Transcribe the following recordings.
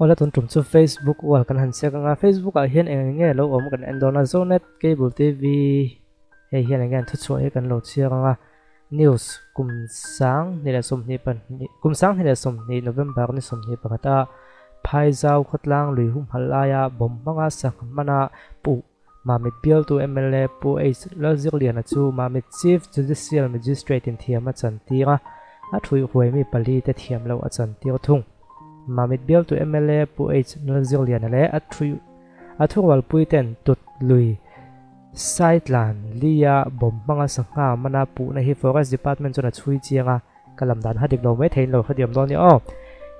Awle tun tum chu Facebook wall kan han check anga Facebook ah hian eng eng nge lo awm kan en dawn a Zonet Cable TV hei hian eng nge an thuchhuah hi kan lo chhiar anga news kum sang hnih leh 22 kum sang hnih leh 20 November ni 21 a Phaizau khawtlang lui humhalh laia bawm hmanga sangha hmana puh Mamit bialtu mla Pu H Lalzirliana chu Mamit Chief Judicial Magistrate in thiam a chantir a, a thuihhuai mi pali te thiam loh a chantir thung. Mamit bialtu mla Pu H Lalzirliana leh a thuih a thurualpui ten tut lui Saitlan Lia bawm hmanga sangha mana puhna hi Forest Department chuan a chhui chiang a, Ka lam dan kha dik lo mai theiin lo hrethiam dawn nia aw.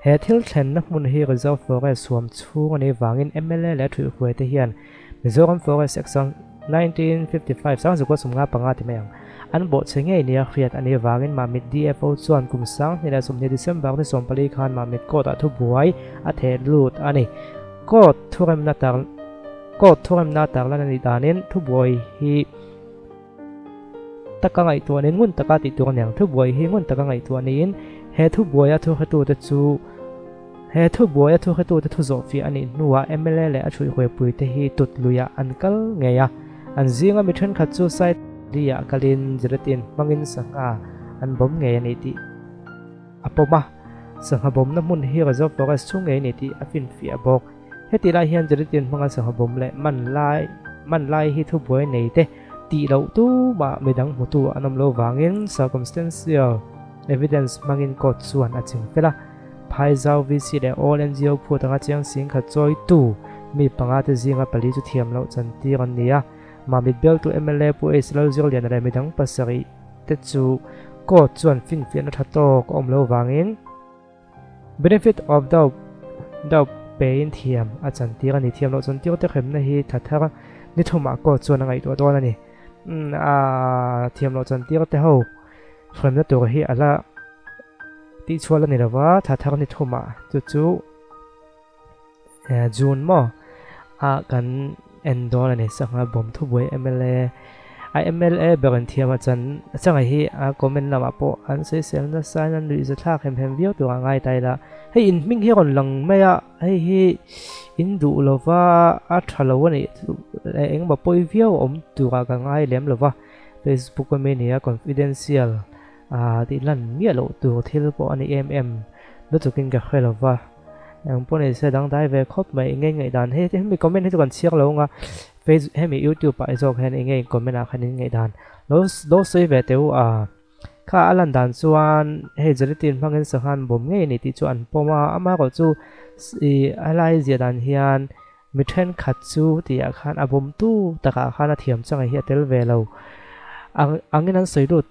He thil thlenna hmun hi Reserve Forest huam chhung a nih vangin mla leh thuihhruai te hian Mizoram Forest Act 1955 sangzukua 55 ti mai ang an bawhchhe ngei nia hriat a nih vangin Mamit DFO chuan kum 2020 December ni 14 khan Mamit Court ah thubuai a theh lut a ni. Court thuremna tar Court thuremna tarlan a nih danin thubuai hi Taka ngaihtuah niin ngun taka tih tur a ni ang. Thubuai hi ngun taka ngaihtuah niin he thubuaia thuhretute chu he thubuaia thuhretute thu zawhfiah a nih hnuah mla leh a thuihhuaipuite hi tut luiah an kal ngei a. An zinga mi thenkhat chu side li-ah kalin gelatin hmangin sangha an bawm ngei a ni tih a pawm a. Sangha bawmna hmun hi Reserve Forest chhung ngei a ni tih a finfiah bawk. Heti lai hian gelatin hmanga sangha bawm leh man lai man lai hi thubuai nei te tih loh tumah midang hmutu an awm lo vangin circumstantial evidence hmangin court chuan a ching fel a. Phaizau VC leh All NGO phut anga chiang sing khat chawitu mi panga te zinga pali chu thiam loh chantir an ni a. Mamit bialtu mla Pu H Lalzirliana leh midang pasarih te chu court chuan finfiahna tha tawk a awm lo vangin Benefit of doubt doubt pein thiam a chantir a ni. Thiam loh chantir te hremna hi tha thar ni thumah court chuan a ngaihtuah dawn a ni. A thiam loh chantir te ho hremna tur hi a la tihchhual a ni lova, tha thar ni thumah chu chu June maw a kan en dawn a ni. Sangha bawm thubuai mla a mla ber in thiam a chan changa hi a comment lamah pawh an sawisel nasa in an nuihza thlak hem hem viau tur a ngai ta ila. Hei in hming hi a rawn lang mai a, hei hi in duh lova a tha lo a nih engemaw pawi viau a awm turah ka ngai lem lova. Facebook a mi a ni a confidential tih lan miah loh tur thil pawh a ni em em lutukin ka hre lova. Eng pawh ni se dangdai ve khawp mai enge ngaihdan hei hemi comment hi chu kan chhiar lo anga facebook hemi youtube ah zawk hian enge in comment ah khan in ngaihdan lo lo sawi ve teh u a kha a lan dan chuan hei gelatin hmangin sanghan bawm ngei a ni tih chu an pawm a amaherawh chu ih a lai ziah dan hian mi thenkhat chu tih ah khan a bawm tu takah khan a thiam chang hi a tel ve lo ang angin an sawi lut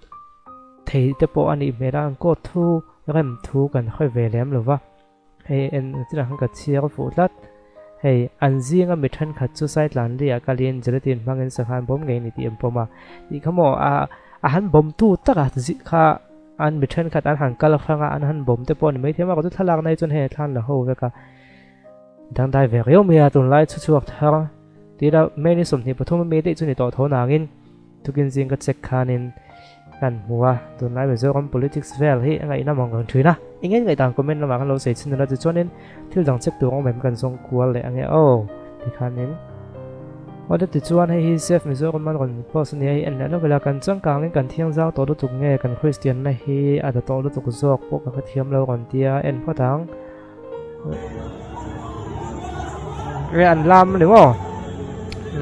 thei te pawh a nih hmel a an court thu rem thu kan hawi ve lem lo va. Hei en chilah khan ka chhiar fuh tlat. Hei an zinga mi thenkhat chu saitlan riah kalin gelatin hmangin sangha an bawm ngei ni tih an pawm a. Tih kha maw a a han bawm tu taka zih kha an mi thenkhat an han kal hrang a an han bawm te pawh a ni maithei a, chu thlalak na hi chuan hei a thlan la ho vek a. Dangdai ve riau mai a tunlai chhu chhuak thar tih la May ni 23 ami daih chu ni tawh tho nangin tukin zing ka check khanin kan hmu a, tunlai Mizoram politics vel hi a ngaihnawm ang reng thin a, eng eng ngaihdan comment lamah khan lo sawi chhin ula tichuanin thil dang check tur awm em kan zawng kual leh ange aw tikhanin Awle tichuan hei hi Save Mizoram an rawn post a nia hei en leh lawk ila kan changkangin kan thiang zau tawh lutuk nge kan Kristian na hi a da tawh lutuk zawk pawh ka hrethiam lo rawn tia en phawt ang. Nge an lam ni maw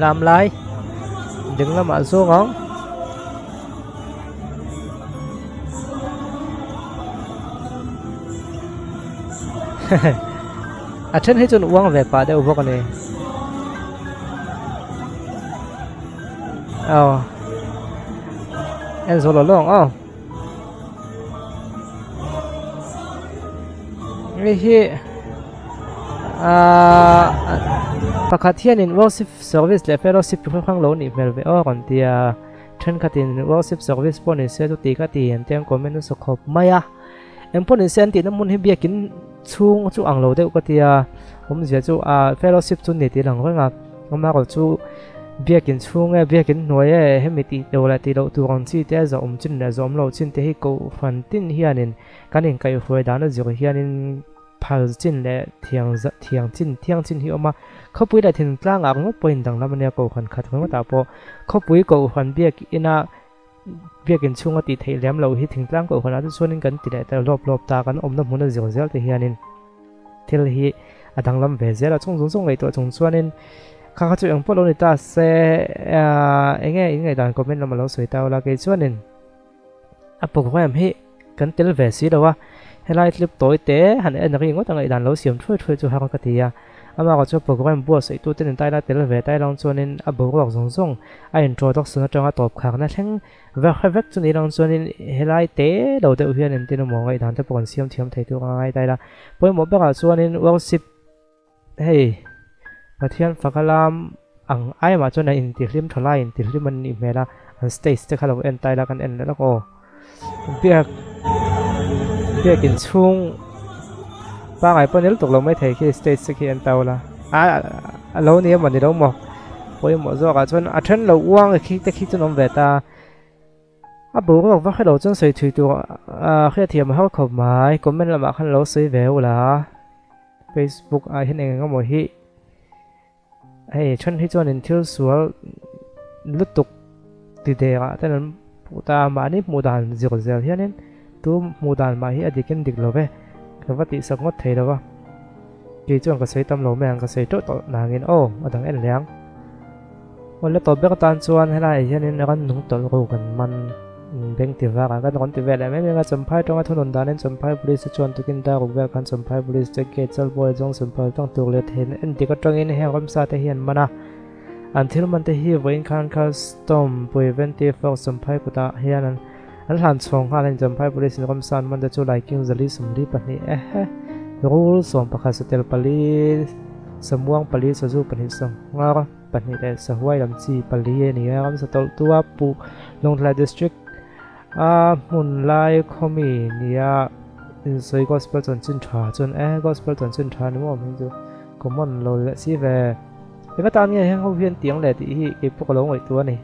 lam lai ding lamah zawng ang a then hi chuan uang ve pah deuh bawk a ni aw en zawh lo lawng aw. Hei hi aaa pakhat hianin worship service leh fellowship chi hrang hrang lo nih hmel ve aw rawn ti a thenkhatin worship service pawh ni se chuti kha ti an tia comment nasa khawp mai a engpawh ni se an tihna hmun hi biakin chhung chu ang lo deuh ka ti a awmzia chu ah fellowship chu ni tih lang reng a amaherawh chu biakin chhung e biakin hnuai e hemi tih loh leh tih loh tur ang chi te zawhawm chin leh zawhawm loh chin te hi kohhran tin hianin kan inkaihhruai dan a zir hianin. phal chin leh thiang thiang chin thiang chin hi a awm a, khawpui leh thingtlang ah ringawt pawhin danglam ania kohhran khat ringawt ah pawh khawpui kohhran biakina biakin chhunga tih theih lem loh hi thingtlang kohhran ah te chuanin kan ti leh ta lawp lawp ta kan awmna hmuna zir zel te hianin thil hi a danglam ve zel a chung zawng zawng ngaihtuah chung chuanin kha kha chu eng pawh lo ni ta se eng nge in ngaihdan comment lam a lo sawi ta ula kei chuanin A program hi kan tel ve si lo a, helai clip tawi te han en ri ngawt a ngaihdan lo siam thuai thuai chu har ka ti a. Amaherawh chu program buatsaih tu ten intai la tel ve tai lang chuanin a boruak zawng zawng a introduction atanga tawp kharna thleng vek hre vek chu ni lang chuanin helai te lo deuh hian entin emaw ngaihdan te pawh kan siam thiam thei tur a ngai tai la. Pawimawh berah chuanin worship Hei Pathian faka lam ang ai mah chuan a intihlim tha lai intihlim an nih hmel a, an stage te kha lo en ta ila kan en leh lawk aw. Biak biakin chhung pangai pawh nil tuk lo mai thei khi stage te khi en ta ula a a lo ni emaw ni lo maw pawimawh zawk ah chuan a then lo uang khi te khi chu an awm ve ta. A boruak vak hrelo chuan sawi thui tur hriatthiam a har khawp mai, comment lamah khan lo sawi ve ula. Facebook ah hian eng eng emaw hi hei then hi chuanin thil sual lutuk ti der ah ten an hmuh ta a mahni hmuh dan zir zel hianin tu hmuh dan mah hi a dik in dik lo ve ka va tih sak ngawt thei lo va kei chuan ka sawi tam lo mai ang ka sawi teuh tawh nangin aw a dang en leh ang awle tawp ber atan chuan helai ah hianin rannung tawlh ru kan man. Beng ti vak ah kan rawn ti vel em em a, Champhai tawnga thunun danin Champhai Police te chuan tukin dar ruk vel khan Champhai Police te gate Chalbuai Junction phal tlang tur leh theihna en dik atangin heng ramsa te hi an man a, an thil man te hi vawiin khan Custom Preventive Force Champhai kutah hian an an hlan chhawng nghal a ni. Champhai Police in ramsa an man te chu Laiking zali 42 ehe rul 11 satel pali samuang pali sazu pahnih sanghar pahnih leh sahuai lam chi pali a ni a, ramsa tawlh tua puh Lawngtlai District a hmun lai khawmi nia insawi Gospel chanchin tha chuan e Gospel chanchin tha ni maw hming chu common lo leh si ve eng atan nge heng ho hian tiang leh tih hi kei pawh ka lo ngaihtuah a ni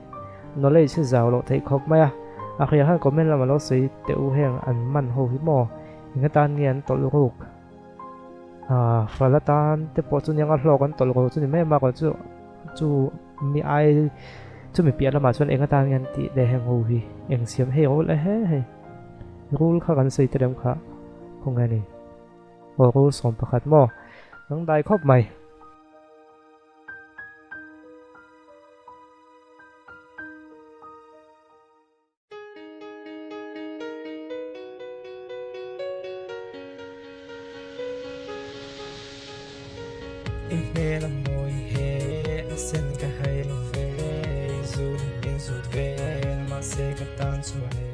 knowledge hi zau loh theih khawp mai a a hriah khan comment lamah lo sawi teh u heng an man ho hi maw eng atan nge an tawlh ruk. Ah fal atan te pawh chu niang a hlawk an tawlh ro chu ni mai a mah chu chu mi ai chu mi piah lamah chuan eng atan nge an tih leh heng ho hi eng siam hei rul e he hei rul kha kan sawi ta lem kha khawnge ni aw rul 11 maw dangdai khawp mai. I hmel a mawi he a sen ka hai lo ve, zut in zut vel mahse ka tan chuan e.